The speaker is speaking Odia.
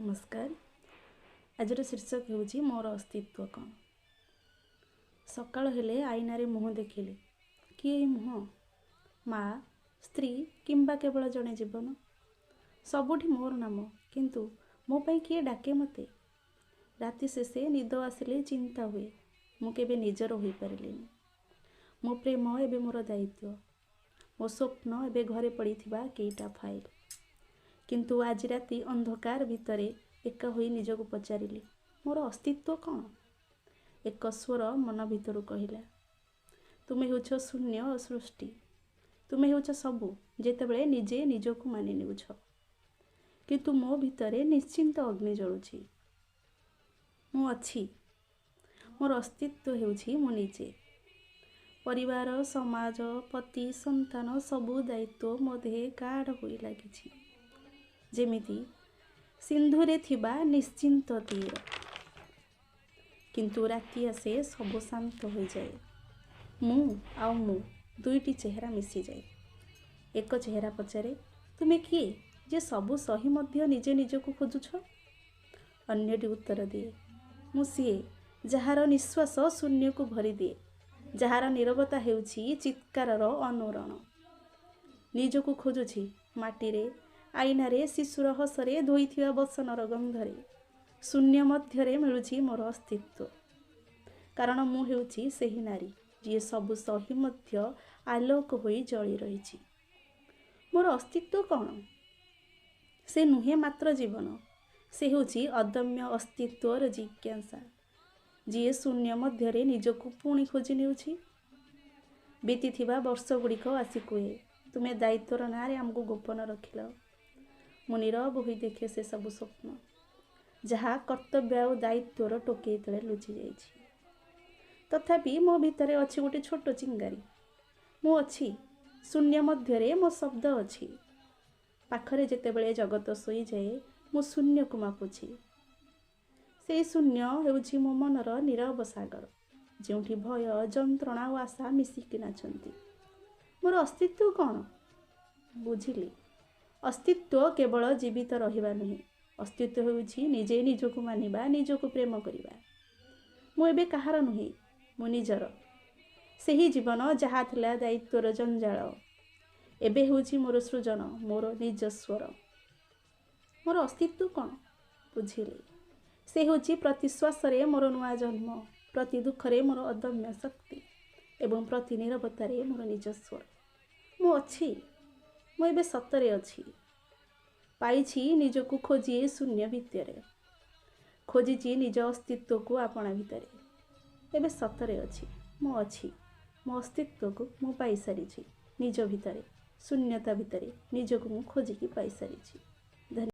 ନମସ୍କାର। ଆଜିର ଶୀର୍ଷକ ହେଉଛି ମୋର ଅସ୍ତିତ୍ୱ କ'ଣ। ସକାଳ ହେଲେ ଆଇନାରେ ମୁହଁ ଦେଖିଲି। କିଏ ଏ ମୁହଁ? ମା, ସ୍ତ୍ରୀ କିମ୍ବା କେବଳ ଜଣେ ଜୀବନ? ସବୁଠି ମୋର ନାମ, କିନ୍ତୁ ମୋ ପାଇଁ କିଏ ଡାକେ ମୋତେ? ରାତି ଶେଷେ ନିଦ ଆସିଲେ ଚିନ୍ତା ହୁଏ, ମୁଁ କେବେ ନିଜର ହୋଇପାରିଲିନି। ମୋ ପ୍ରେମ ଏବେ ମୋର ଦାୟିତ୍ୱ, ମୋ ସ୍ୱପ୍ନ ଏବେ ଘରେ ପଡ଼ିଥିବା କେଇଟା ଫାଇଲ୍। କିନ୍ତୁ ଆଜି ରାତି ଅନ୍ଧକାର ଭିତରେ ଏକା ହୋଇ ନିଜକୁ ପଚାରିଲି, ମୋର ଅସ୍ତିତ୍ୱ କ'ଣ? ଏକ ସ୍ୱର ମନ ଭିତରୁ କହିଲା, ତୁମେ ହେଉଛ ଶୂନ୍ୟ ଓ ସୃଷ୍ଟି। ତୁମେ ହେଉଛ ସବୁ, ଯେତେବେଳେ ନିଜେ ନିଜକୁ ମାନି ନେଉଛ। କିନ୍ତୁ ମୋ ଭିତରେ ନିଶ୍ଚିନ୍ତ ଅଗ୍ନି ଜଳୁଛି। ମୁଁ ଅଛି। ମୋର ଅସ୍ତିତ୍ୱ ହେଉଛି ମୁଁ ନିଜେ। ପରିବାର, ସମାଜ, ପତି, ସନ୍ତାନ, ସବୁ ଦାୟିତ୍ୱ ମୋ ଦେହେ ଗାଢ଼ ହୋଇ ଲାଗିଛି, ଯେମିତି ସିନ୍ଧୁରେ ଥିବା ନିଶ୍ଚିନ୍ତ ତୀର। କିନ୍ତୁ ରାତି ଆସେ, ସବୁ ଶାନ୍ତ ହୋଇଯାଏ। ମୁଁ ଆଉ ମୁଁ ଦୁଇଟି ଚେହେରା ମିଶିଯାଏ। ଏକ ଚେହେରା ପଚାରେ, ତୁମେ କିଏ ଯେ ସବୁ ସହି ମଧ୍ୟ ନିଜେ ନିଜକୁ ଖୋଜୁଛ? ଅନ୍ୟଟି ଉତ୍ତର ଦିଏ, ମୁଁ ସିଏ ଯାହାର ନିଶ୍ୱାସ ଶୂନ୍ୟକୁ ଭରିଦିଏ, ଯାହାର ନୀରବତା ହେଉଛି ଚିତ୍କାରର ଅନୁରଣ। ନିଜକୁ ଖୋଜୁଛି ମାଟିରେ, ଆଇନାରେ, ଶିଶୁର ହସରେ, ଧୋଇଥିବା ବସନର ଗନ୍ଧରେ। ଶୂନ୍ୟ ମଧ୍ୟରେ ମିଳୁଛି ମୋର ଅସ୍ତିତ୍ୱ, କାରଣ ମୁଁ ହେଉଛି ସେହି ନାରୀ ଯିଏ ସବୁ ସହି ମଧ୍ୟ ଆଲୋକ ହୋଇ ଜଳି ରହିଛି। ମୋର ଅସ୍ତିତ୍ୱ କ'ଣ? ସେ ନୁହେଁ ମାତ୍ର ଜୀବନ, ସେ ହେଉଛି ଅଦମ୍ୟ ଅସ୍ତିତ୍ୱର ଜିଜ୍ଞାସା, ଯିଏ ଶୂନ୍ୟ ମଧ୍ୟରେ ନିଜକୁ ପୁଣି ଖୋଜି ନେଉଛି। ବିତିଥିବା ବର୍ଷଗୁଡ଼ିକ ଆସି କୁହେ, ତୁମେ ଦାୟିତ୍ୱର ନାଁରେ ଆମକୁ ଗୋପନ ରଖିଲ। ମୁଁ ନୀରବ ହୋଇ ଦେଖେ ସେ ସବୁ ସ୍ୱପ୍ନ, ଯାହା କର୍ତ୍ତବ୍ୟ ଆଉ ଦାୟିତ୍ୱର ଟୋକେଇ ତଳେ ଲୁଚି ଯାଇଛି। ତଥାପି ମୋ ଭିତରେ ଅଛି ଗୋଟେ ଛୋଟ ଚିଙ୍ଗାରି। ମୁଁ ଅଛି। ଶୂନ୍ୟ ମଧ୍ୟରେ ମୋ ଶବ୍ଦ ଅଛି। ପାଖରେ ଯେତେବେଳେ ଜଗତ ଶୋଇଯାଏ, ମୁଁ ଶୂନ୍ୟକୁ ମାପୁଛି। ସେଇ ଶୂନ୍ୟ ହେଉଛି ମୋ ମନର ନୀରବ ସାଗର, ଯେଉଁଠି ଭୟ, ଯନ୍ତ୍ରଣା ଓ ଆଶା ମିଶିକି ନାଚନ୍ତି। ମୋର ଅସ୍ତିତ୍ୱ କ'ଣ? ବୁଝିଲି, ଅସ୍ତିତ୍ୱ କେବଳ ଜୀବିତ ରହିବା ନୁହେଁ। ଅସ୍ତିତ୍ୱ ହେଉଛି ନିଜେ ନିଜକୁ ମାନିବା, ନିଜକୁ ପ୍ରେମ କରିବା। ମୁଁ ଏବେ କାହାର ନୁହେଁ, ମୁଁ ନିଜର। ସେହି ଜୀବନ ଯାହା ଥିଲା ଦାୟିତ୍ୱର ଜଞ୍ଜାଳ, ଏବେ ହେଉଛି ମୋର ସୃଜନ, ମୋର ନିଜସ୍ୱର। ମୋର ଅସ୍ତିତ୍ୱ କ'ଣ? ବୁଝିଲି, ସେ ହେଉଛି ପ୍ରତି ଶ୍ୱାସରେ ମୋର ନୂଆ ଜନ୍ମ, ପ୍ରତି ଦୁଃଖରେ ମୋର ଅଦମ୍ୟ ଶକ୍ତି ଏବଂ ପ୍ରତି ନୀରବତାରେ ମୋର ନିଜସ୍ୱର। ମୁଁ ଅଛି। ମୁଁ ଏବେ ସତରେ ଅଛି। ପାଇଛି ନିଜକୁ ଖୋଜି ଏ ଶୂନ୍ୟ ଭିତରେ, ଖୋଜିଛି ନିଜ ଅସ୍ତିତ୍ୱକୁ ଆପଣା ଭିତରେ। ଏବେ ସତରେ ଅଛି। ମୁଁ ଅଛି। ମୋ ଅସ୍ତିତ୍ୱକୁ ମୁଁ ପାଇସାରିଛି ନିଜ ଭିତରେ। ଶୂନ୍ୟତା ଭିତରେ ନିଜକୁ ମୁଁ ଖୋଜିକି ପାଇସାରିଛି। ଧନ୍ୟବାଦ।